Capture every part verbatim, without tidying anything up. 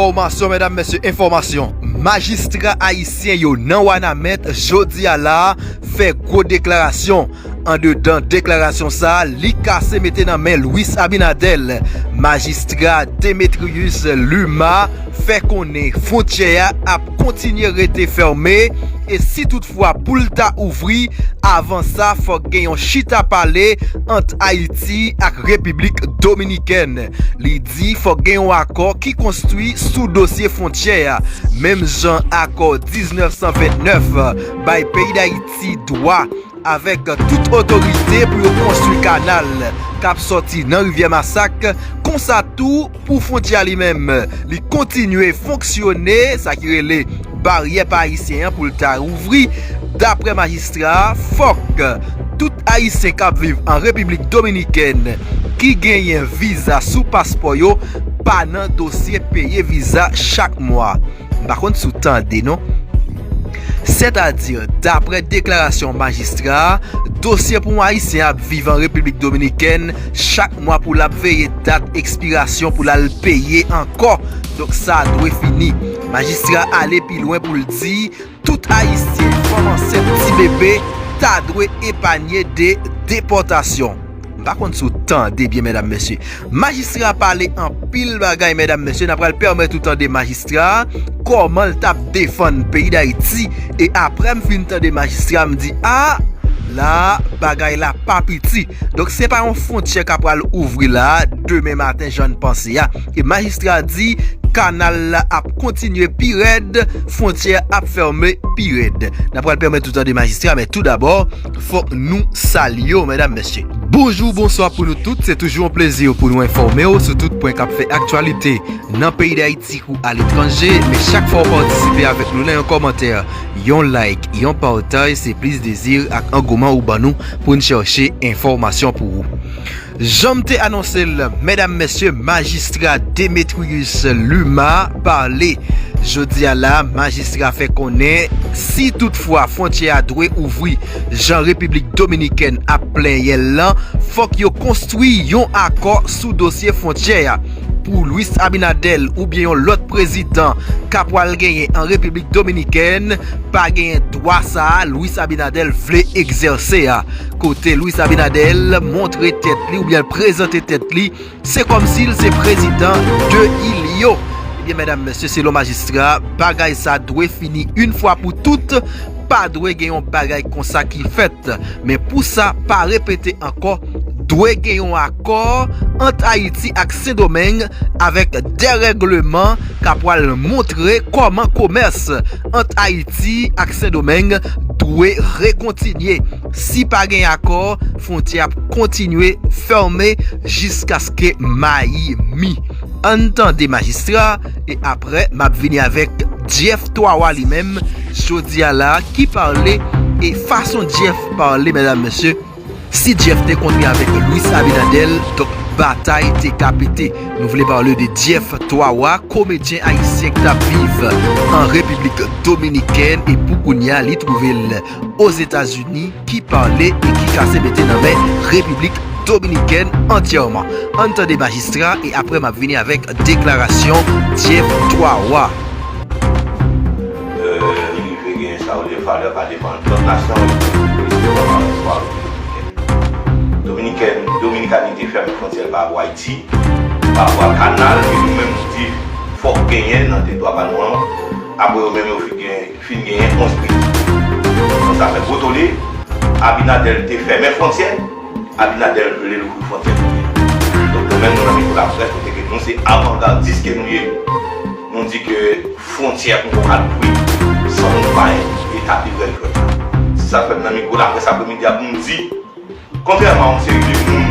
Enfòmasyon, medam, mesye, enfòmasyon. Majistra ayisyen yo nan Wanament jodi a la fè gwo deklarasyon. Andedan deklarasyon sa a, li kase mete nan men Luis Abinader. Majistra Demetrius Luma fè konnen fwontyè a ap kontinye rete fèmen e si toutfwa pou l ta ouvri, avan sa, fòk gen yon chita pale ant Ayiti ak Repiblik Dominikèn. Li di fòk gen yon akò ki konstwi sou dosye fwontyè a, menm jan akò diznèf san vennèf bay peyi Dayiti dwa avèk tout otorite pou yo konstwi kanal k ap sòti nan Rivyè Masak. Konsa tou, pou fwontyè a li menm, li kontinye fonksyone, sa ki rele baryè pa ayisyen an pou l ta ouvri. Daprè majistra a, fòk tout ayisyen k ap viv an Repiblik Dominikèn ki genyen viza sou paspò yo pa nan dosye peye viza chak mwa. M pa konn si w tande non. Sètadi, daprè deklarasyon majistra a, dosye pou yon ayisyen ap viv an Repiblik Dominikèn, chak mwa pou l ap veye dat ekspirasyon pou l al peye ankò. Donk sa dwe fini. Majistra a ale pi lwen pou l di tout ayisyen, fanm ansent, ti bebe, ta dwe epanye de depòtasyon. M pa konn si w tande byen, medam, mesye. Majistra a pale anpil bagay, medam, mesye. N a pral pèmèt ou tande majistra a, kòman l t ap defann peyi Dayiti. E apre m fin tande majistra a, m di, a, la, bagay la pa piti. Donk, se pa yon fwontyè k ap pral ouvri la, demen maten, jan n panse a. E majistra a di, kanal la ap kontinye pi rèd, fwontyè ap fèmen pi rèd. N a pral pèmèt ou tande majistra, men tou dabò, fòk nou salye w, medam, mesye. Bonjou, bonswa pou nou tout. Se toujou yon plezi pou nou enfòme w sou tout pwen k ap fè aktyalite nan peyi Dayiti kou aletranje. Men chak fwa w patisipe avèk nou nan yon kòmantè, yon like, yon pataj, se plis dezi ak angouman ou ban nou pou n chèche enfòmasyon pou ou. Jan m te anonse l, medam, mesye, majistra Demetrius Luma pale. Jodi a la, majistra fè konnen si toutfwa fwontyè a dwe ouvri, jan Repiblik Dominikèn ap plenyen l lan, fòk yo konstwi yon akò sou dosye fwontyè a. Pou Luis Abinader oubyen yon lòt prezidan k ap pral genyen an Repiblik Dominikèn, pa genyen dwa sa a Luis Abinader vle egzèse a. Kote Luis Abinader montre tèt li oubyen l prezante tèt li, se kòmsi l se prezidan de il yo. Ebyen, medam, mesye, selon majistra a, bagay sa dwe fini yon fwa pou tout, pa dwe gen yon bagay konsa ki fèt. Men pou sa pa repete ankò, dwe gen yon akò ant Ayiti ak Sendomeng avèk de règleman k ap pral montre kòman komès ant Ayiti ak Sendomeng dwe rekontinye. Si pa gen akò, fwontyè ap kontinye fèmen jiskaske mayi mi. Ann tande majistra, e apre, m ap vini avèk Jeff Twawa li menm, jodi a la, ki pale, e fason Jeff pale, medam, mesye, si Jeff te kontre avèk Luis Abinader, donk batay te ka pete. Nou vle pale de Jeff Twawa, komedyen ayisyen ki t ap viv an Repiblik Dominikèn, e pou kounye a, li twouve l Ozetazini, ki pale e ki kase mete nan men Repiblik Dominikèn antyèman. Ann tande majistra e apre m ap vini avèk deklarasyon Jeff Twawa. Rive gen sa yo de valè pa devan lòt nasyon yo. Dominiken, Dominikani te fèmen fwontyè l pa rapò Ayiti, pa rapò a kanal ke nou menm nou di fòk genyen nan teritwa pa nou an. Apre yo menm yo fin genyen, fin genyen onz priz. Donk sa fè gwo tole. Abinader te fèmen fwontyè, Abinader vle louvri fwontyè kounye a. Donk nou menm nou nan mikwo laprès kote ke nou se avangadis ke nou ye, nou di ke fwontyè poko ka louvri san nou pa etabli règ jwèt la. Se sa k fè m nan mikwo laprès apremidi a pou m di, kontrèman a yon seri de moun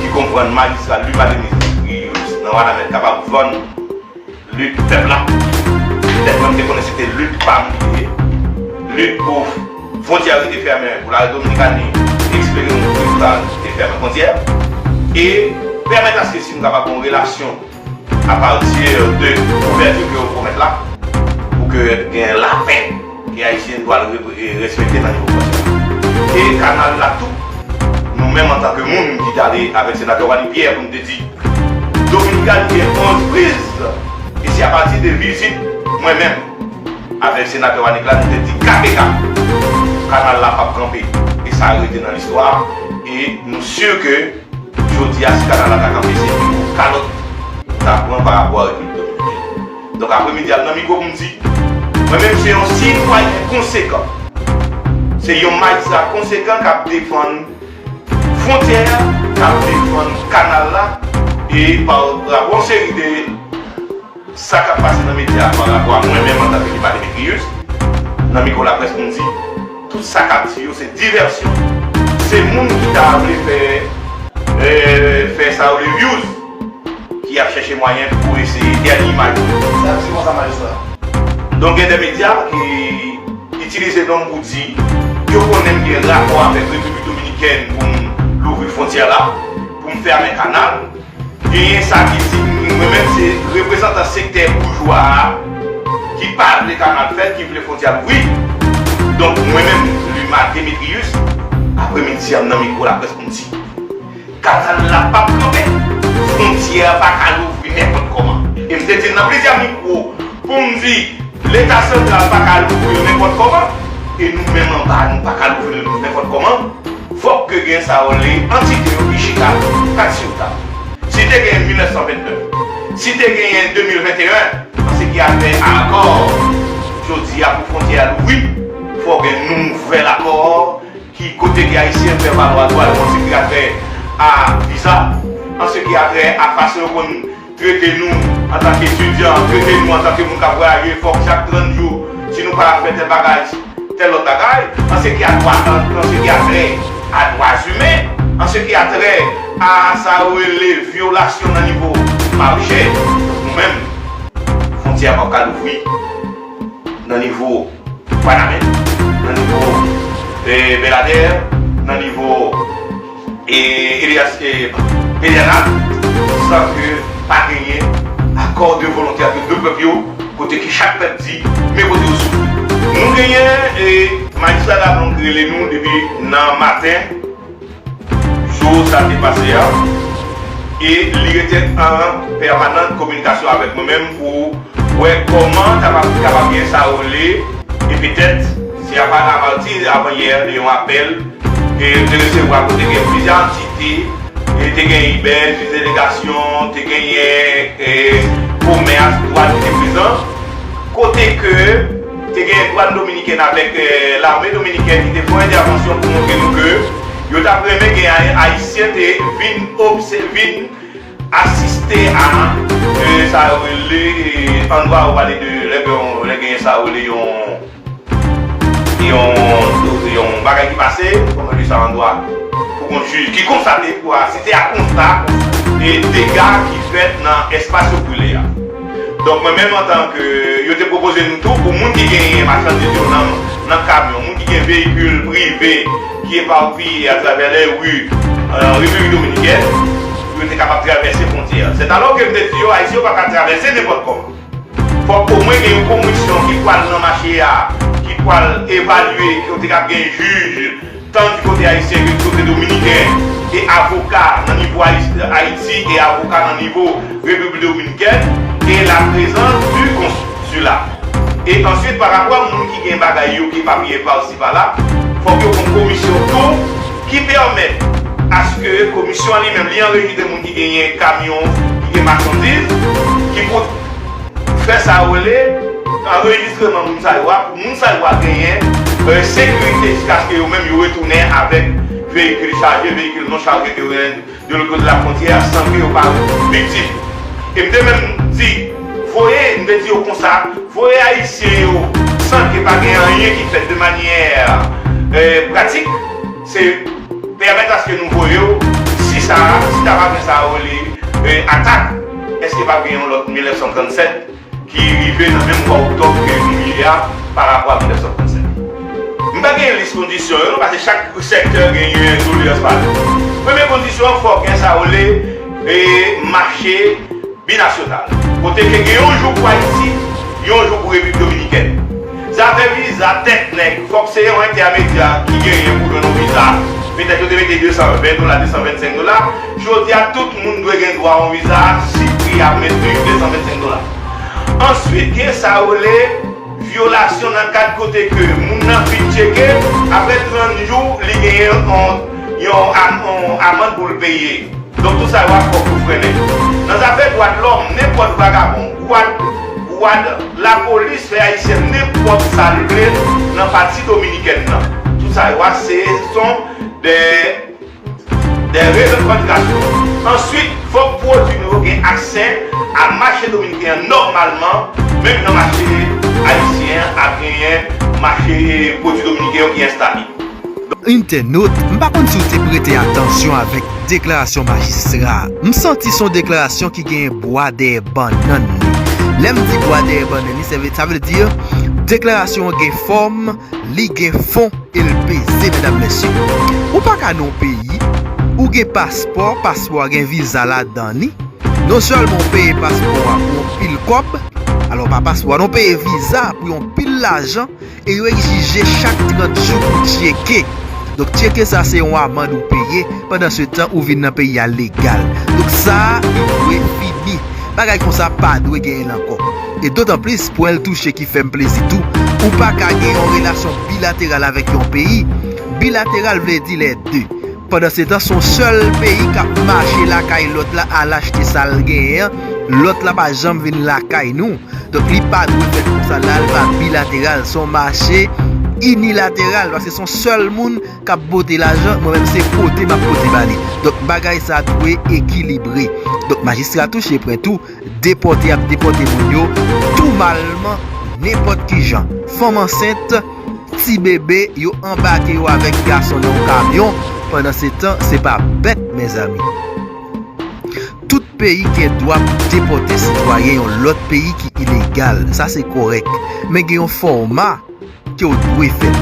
ki konprann majistra Luma Demetrius nan Wanament kapab vann lit pèp la, petèt mwen m te konnen se te lit pa m li te ye, lit pou fwontyè a rete fèmen, pou la Dominikani eksplike nou pou lit pa te fèmen fwontyè a, e pèmèt aske si nou kapab gen yon relasyon apati de ouvèti ke yo pwomèt la, pou ke gen lapè ke Ayisyen dwa respekte nan nivo fwontyè. E kanal la tou, nou menm antanke moun ki t ale avèk senatè Waly Pierre pou n te di Dominikani gen onz priz, e se Apati de vizit mwen menm avèk senatè Wanick la, nou te di K P K, kanal la p ap kanpe. E sa rete nan listwa. E nou si ke jodi a, si kanal la ta kanpe, se pi gwo kalòt nou ta pran pa rapò a Repiblik Dominikèn. Donk, apremidi a, m nan mikwo pou m di, mwen menm, se yon sitwayen konsekan. Se yon majistra konsekan k ap defann fwontyè a, k ap defann kanal la, e pa rapò yon seri de sa k ap pase nan medya a pa rapò a mwen menm antanke Lipa Demetrius, nan mikwo laprès pou m di, tout sa k ap di yo se divèsyon. Se moun ki ta vle fè, eh, fè sa yo le views, ki ap chèche mwayen pou eseye tèni imaj mwen. Sa di konsa, majistra. Donk, gen de medya ki itilize non m pou di, yo konnen m gen rapò avèk Repiblik Dominikèn pou m louvri fwontyè la, pou m fèmen kanal. Genyen sa ki di, mwen menm se reprezantan sektè boujwa a, ki pa vle kanal fèt, ki vle fwontyè a louvri. Donk, mwen menm, Luma Demetrius, apremidi a m nan mikwo laprès pou m di, kanal la p ap kanpe, fwontyè a pa ka louvri nenpòt kòman. E m te di l nan plizyè mikwo pou m di, Leta santral pa ka louvri l nenpòt kòman, e nou menm anba a, nou pa ka louvri l nenpòt kòman. Fòk ke gen sa yo rele antite yo ki chita kat sou tab. Si te genyen mil nèf san vennèf, si te genyen de mil venteyen, an se ki afè akò jodi a pou fwontyè a louvri, fò gen nouvèl akò ki kote ke Ayisyen fè valwa dwa yo an se ki atè a viza, an se ki atè a fason yo konn trete nou antanke etidyan, trete nou antanke moun k ap vwayaje, fòk chak trant jou, si nou pa fè tèl bagay, tèl lòt bagay, an se ki a dwa, an, an se ki atè a dwa imen, an se ki atè a sa yo rele vyolasyon nan nivo mache, nou menm, fwontyè a p ap ka louvri nan nivo Wanament, nan nivo, eh, Bèladè, nan nivo, eh, Elias, eh, Pèdènal, san ke pa genyen akò de volontè ant de pèp yo, kote ke chak pèp di, men kote yo soufri. Nou genyen, eh, majistra Dablonc rele nou depi nan maten, jou sa te pase a, e li rete an pèmanan kominikasyon avèk mwen menm pou wè kòman ta kapab, kapab gen sa yo rele, e petèt, se apa, apati avanyè de yon apèl ke m te resevwa kote gen plizyè antite, e te gen Ibèj, delegasyon, te genyen, e, komès, dwàn ki te prezan, kote ke te gen dwàn dominikèn avèk, eh, lame dominikèn ki te fè yon entèvansyon pou montre nou ke yo t ap renmen gen Ay-, Ayisyen te vin obse-, vin asiste a, eh, sa yo rele, eh, andwa yo pale de, lè gen, lè gen sa yo rele yon, yon, yon bagay ki pase, kòman di sa andwa, pou yon jij ki konstate pou asiste a konsta e dega ki fèt nan espas yo brile a. Donk, mwen menm antanke, yo te pwopoze nou tou pou moun ki genyen machandiz yo nan, nan kamyon, moun ki gen veyikil prive ki epapiye atravè lè ri, eh, Repiblik Dominikèn, pou yo te kapab travèse fwontyè a. Sètalò ke m te di yo, Ayisyen yo pa ka travèse nenpòt kòman. Fòk omwen gen yon komisyon ki pral nan mache a, ki pral evalye, kote k ap gen jij, tan di kote ayisyen ke di kote dominiken, e avoka nan nivo Ayis-, Ayiti, e avoka nan nivo Repiblik Dominikèn, e la prezans di konsila. E answit, pa rapò a moun ki gen bagay yo ki epapiye pa isi pa la, fòk yo gen yon komisyon tou ki pèmèt aske komisyon an li menm, li anrejistre moun ki genyen kamyon, ki gen machandiz, ki pou fè sa yo rele anrejistreman moun sa yo a, pou moun sa yo a genyen, eh, sekirite jiskaske yo menm yo retounen avèk veyikil chaje, veyikil non chaje ke yo genyen de lòt kote lafwontyè a san ke yo pa viktim. E m te menm di, voye, m te di yo konsa, voye ayisyen yo san ke pa gen anyen ki fèt de manyè, eh, pratik, se pèmèt aske nou voye yo, si sa, si ta pa gen sa yo rele, eh, atak, èske p ap gen yon lòt mil nèf san trannsèt ki rive nan menm mwa oktòb ke nou ye a pa rapò a mil nèf san trannsèt? M pa gen lis kondisyon yo non, paske chak sektè genyen doleyans pa li. Premye kondisyon an, fòk gen sa yo rele, eh, mache binasyonal. Kote ke gen yon jou pou Ayiti, yon jou pou Repiblik Dominikèn. Zafè viza, tèt nèg, fòk se yon entèmedya ki genyen pou jwenn yon viza. Petèt yo te mete de san ven dola, de san vennsenk dola. Jodi a, tout moun dwe gen dwa a yon viza si pri a mentni de san vennsenk dola. Answit, gen sa yo rele vyolasyon nan kad kote ke moun nan fin tcheke, apre trant jou, li genyen yon, yon am-, yon amann pou l peye. Donk, tout sa yo a fòk yo frennen. Nan zafè dwa de lòm, nenpòt vagabon, gwad, gwad, lapolis fè ayisyen nenpòt sa l vle nan pati dominikèn nan. Tout sa yo a, se son de de revandikasyon. Answit, fòk pwodui nou yo gen aksè a mache dominiken an nòmalman, menm jan mache ayisyen an ap genyen mache pwodui dominiken yo ki enstale. Entènot, m pa konn si w te prete atansyon avèk deklarasyon majistra a. M santi se yon deklarasyon ki genyen bwa dèyè bannann li. Lè m di bwa dèyè bannann li, sa vle, sa vle di deklarasyon an gen fòm, li gen fon e l peze, medam, mesye. Ou pa ka nan yon peyi, ou gen paspò, paspò a gen viza ladan li. Non sèlman w peye paspò a pou yon pil kòb, alò pa paspò a, non, w peye viza pou yon pil lajan, e yo egzije chak trant jou pou tcheke. Donk, tcheke sa se yon amann ou peye, pandan se tan ou vin nan peyi a legal. Donk, sa a, li dwe fini. Bagay konsa pa dwe genyen l ankò. E dotanplis, pwen l touche ki fè m plezi tou, ou pa ka gen yon relasyon bilateral avèk yon peyi. Bilateral vle di lè de. Pandan se tan, se yon sèl peyi k ap mache lakay lòt la, al achte sa l genyen an, lòt la pa janm vin lakay nou. Donk, li pa dwe fèt konsa, la l pa bilateral, se yon mache inilateral, paske se yon sèl moun k ap pote lajan, mwen menm se pote m ap pote ba li. Donk, bagay sa dwe ekilibre. Donk, majistra touche pwen tou, depòte y ap depòte moun yo tou malman, nenpòt ki jan. Fanm ansent, ti bebe, yo anbake yo avèk gason nan yon kamyon. Pandan se tan, se pa bèt, mezanmi. Tout peyi gen dwa pou depòte sitwayen yon lòt peyi ki ilegal. Sa se kòrèk. Men gen yon fòma ke w dwe fè l.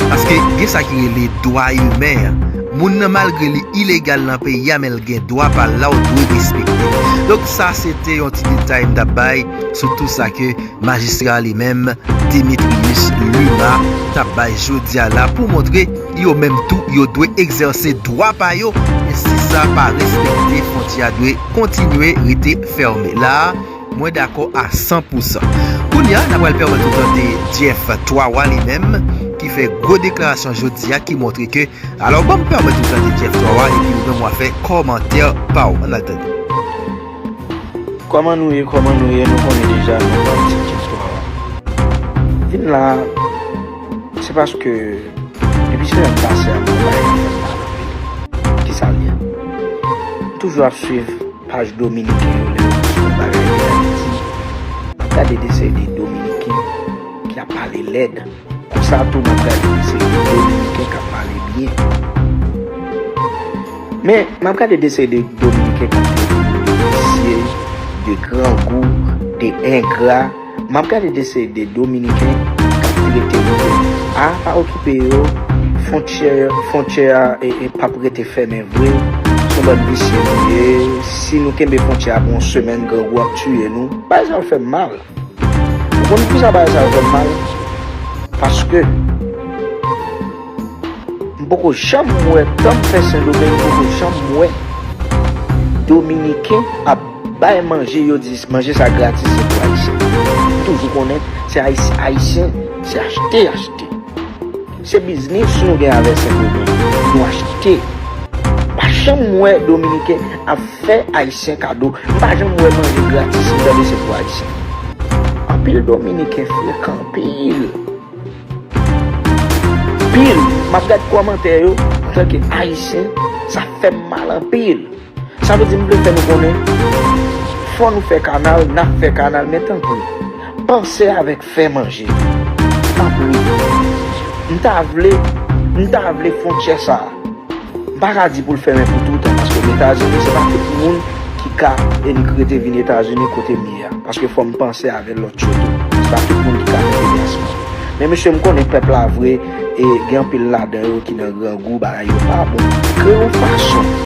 Paske gen sa ki rele dwa imen an. Moun nan, malgre li ilegal nan peyi a, men l gen dwa pa l la, w dwe respekte. Donk, sa se te yon ti detay m t ap bay sou tou sa ke majistra li menm, Demetrius Luma, t ap bay jodi a la pou montre yo menm tou, yo dwe egzèse dwa pa yo. E si sa pa respekte, fwontyè a dwe kontinye rete fèmen. La a, mwen dakò a san pou san. Kounye a, n a pral pèmèt ou tande Jeff Twawa li menm, ki fè gwo deklarasyon jodi a, ki montre ke, alò, ban m pèmèt ou tande Jeff Twawa, epi ou menm w a fè kòmantè pa w. Ann al tande. Kòman nou ye, kòman nou ye, nou konnen deja, nou pa ti Jeff Twawa. Vin la, se paske, depi semèn pase a, mwen pa gen anfèt mal anpil. Kisa l ye? M toujou ap swiv paj dominiken yo lè yo poste yon bagay de Ayiti. M ap gade de seri de dominiken ki ap pale lèd. Konsa tou, m ap gade de seri de dominiken k ap pale byen. Men, m ap gade de seri de dominiken k ap trete nou de visye, de grangou, de engra. M ap gade de seri de dominiken k ap trete nou de, a, pa okipe yo, fwontyè, fwontyè a, e, e, p ap rete fèmen vre, se yon bann visye nou ye, si nou kenbe fwontyè a pou yon semèn, grangou ap tiye nou. Bagay sa yo fè m mal. Ou konn poukisa bagay sa yo fè m mal? Paske m poko janm wè, tan m fè Sendomeng, m poko janm wè Dominiken ap bay manje, yo di manje sa gratis, se pou Ayisyen. M toujou konnen se Ayis-, Ayisyen, se achte, achte. Se biznis nou gen avè Sendomeng, nou achte. M pa janm wè Dominiken ap fè Ayisyen kado. M pa janm wè manje gratis, m tande se pou Ayisyen. Anpil Dominiken frekan anpil. Anpil. M ap gad kòmantè yo, antanke Ayisyen, sa fè m mal anpil. Sa vle di m vle fè nou konnen, fò nou fè kanal, n ap fè kanal, men tanpri, panse avèk fè manje. Tanpri. M ta vle, m ta vle fwontyè sa a. M pa ka di pou l fèmen pou toutan, paske Etazini, se pa tout moun ki ka enik rete vin Etazini kote m ye a. Paske fò m panse avè lòt yo tou. Se pa tout moun ki ka fè deplasman. Men mesye, m konnen pèp la vre, e gen anpil ladan yo ki nan grangou, bagay yo pa bon. Kreye yon fason.